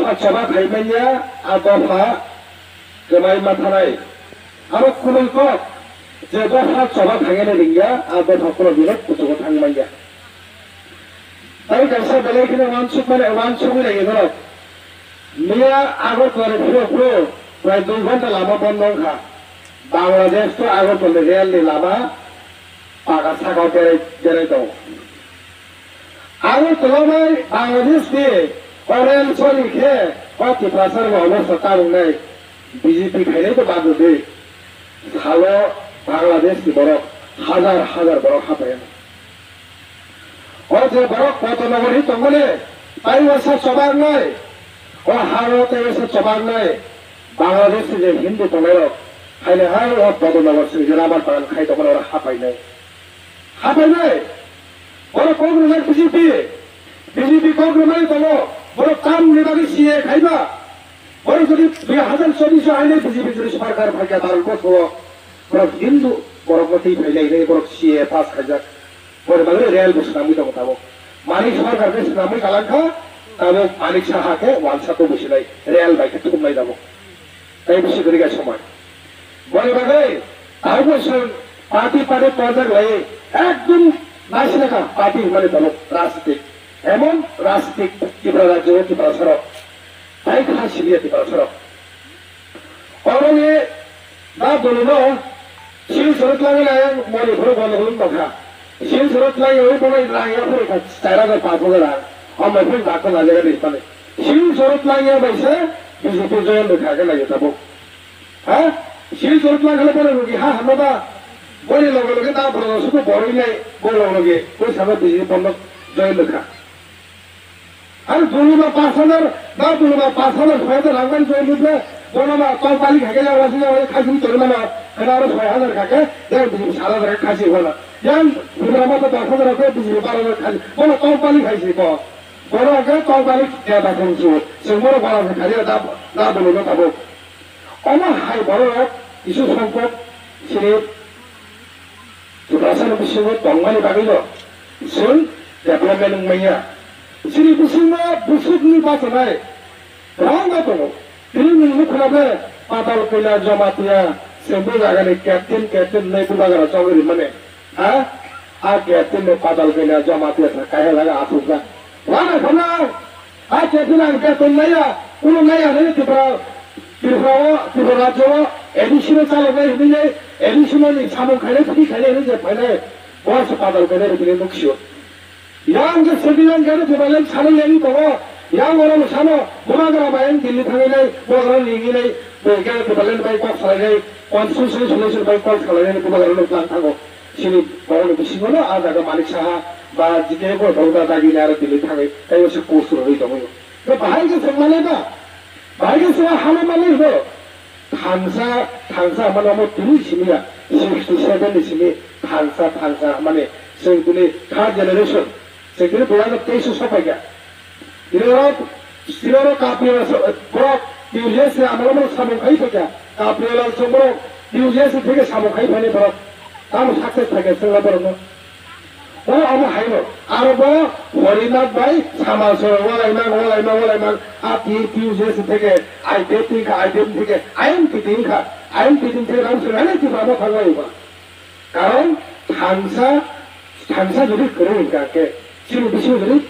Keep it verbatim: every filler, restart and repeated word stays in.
Dopha choba khai manya, a dopha kwmai ma thanai. Abo kunui kok, je dopha choba khainani ringya, a dopha kunu dino kuchugo thang manya. Tei kaisa belai kheno uansuk mani, uansugwi naiya norok. Miya Agartala ni phuru phuru prai dui ghonta lama bondo wngkha. Bangladesh to Agartala ni rail ni lama paka saka o berai, berai tongo. Agartala bai Bangladesh ni o rail sori khe o Tiprasa rok obostha ta wngnai. B J P khainai to bad rwdi. Salo Bangladesh ni borok hazar hazar borok hapai. O je borok Bodonogor hi tongmani, tai waisa choba wngnai, o haro tai waisa choba wngnai, Bangladesh ni je Hindu tongnairok, haino hai o Bodonogor sini je rabar bagan khai tongmani oro hapainai. Hapainai, borok kok rwnai B J P, B J P kok rwnai tongo, borok tamni bagwi C A A khaiba, borok jodi dui hazar chobbish o haino B J P jodi sarkar phaikha Bharat borok, borok Hindu borok no twi phailai hinwi borok C A A pass khaijak. Boni bagwi rel bo swnamwi tongo tabuk. Manik Sarkar khe swnamwi kalang kha, tabuk Manik Saha khe wansa tubui sinai, rel bai khe tukumnai tabuk. Tei bisi kwrwi kha somoi. Boni bagwi tabuk bo chwng party party tonjak lai, ekdum naisina kha party hwnmani tabuk rajnitik. Emon rajnitik Tripura rajyo, Tripura sarok. Tai kha siliya Tripura sarok. Oro ni da duluno sil sorot langi lai moni phuru bondo khulum tongkha. Sil sorot langi oi bono rang ya phuru kha char hajar panch hajar rang. O mai phuru dakto na jaga ni pani. Sil sorot langi ya bai se B J P join rwkha khe lai tabuk. Ha? Sil sorot langi le bono rugi ha hamma ba. Boni loge loge da bono suku boroi lai bo loge loge. Bo sama B J P bondo join rwkha. Ar duluba panch hajar, ba duluba panch hajar, soi hajar rang bai join rwkle, bono ma tong palik kha khe ya wasi ya wasi khasi tori mano, khena aro soi hajar kha khe, ya B J P sat hajar khe khasi hono. Yang duluba ma to dos hajar khe B J P bar hajar khasi, bono tong palik khaisi bo. Bono khe tong palik ya da khung su, sing bono bara se khali da, da duluba tabuk. Omo hai borok kisa songkok sini Tiprasa ni bisingo tongmani bagwino chwng development wngmanya. Chini bisingo bwswkni bachanai kwbangma tongo. Tini nwng nukha na ble Patal Kaila Jamatia chwng bo jagani captain, captain hwnwi bubagra chongwi rimani. Ha? A captain no Patal Kaila Jamatia sa kaiha jaga achukjak. Wana khana. A captain ang beton naiya, kuno naiya hinwi Tripura, Tripura o, Tripura rajyo o A D C no chaloknai hinwi, A D C no ni samung khainai, phri khainai hinwi je phainai, bo se Patal Kaila ni bini nuksio. Yang je civilian gari development sanai yani tongo, yang oro no sano, bubagra bai ang Delhi thanginai, bubagra ninginai, bo gari development bai kok salainai, constitution solution bai kok salainai, bubagra no tlang thango. Chini borokni bisingo no a jaga Manik Saha ba Jitendra Bhagwata dagi ni aro Delhi thangwi tei se post rwui tongwi. Bo bahai khe chwng manai ba? Bahai khe chwng hano manai bo? Thansa, thansa mano omo tini simi ya, sixty seven ni simi thansa, thansa mane chwng tini third generation. Chwng tini dui hajar teis o sopaikha. Tini oro, tini oro Kapriola so-, borok T U J S ni amolo borok samung khai phaikha. Kapriola so borok T U J S ni theke samung khai phainai borok. Tamo success phaikha chwngno borokno. O amo haino. Aro bo Horinath bai sama so walaimang, walaimang, walaimang. A T U J S ni theke I P F ni kha, I P F ni theke I M P T ni kha. I M P T ni theke rang swnai Tripura mo thangbai ba. Karon thansa, thansa jodi kwrwi hwnkha khe, chini bisingo jodi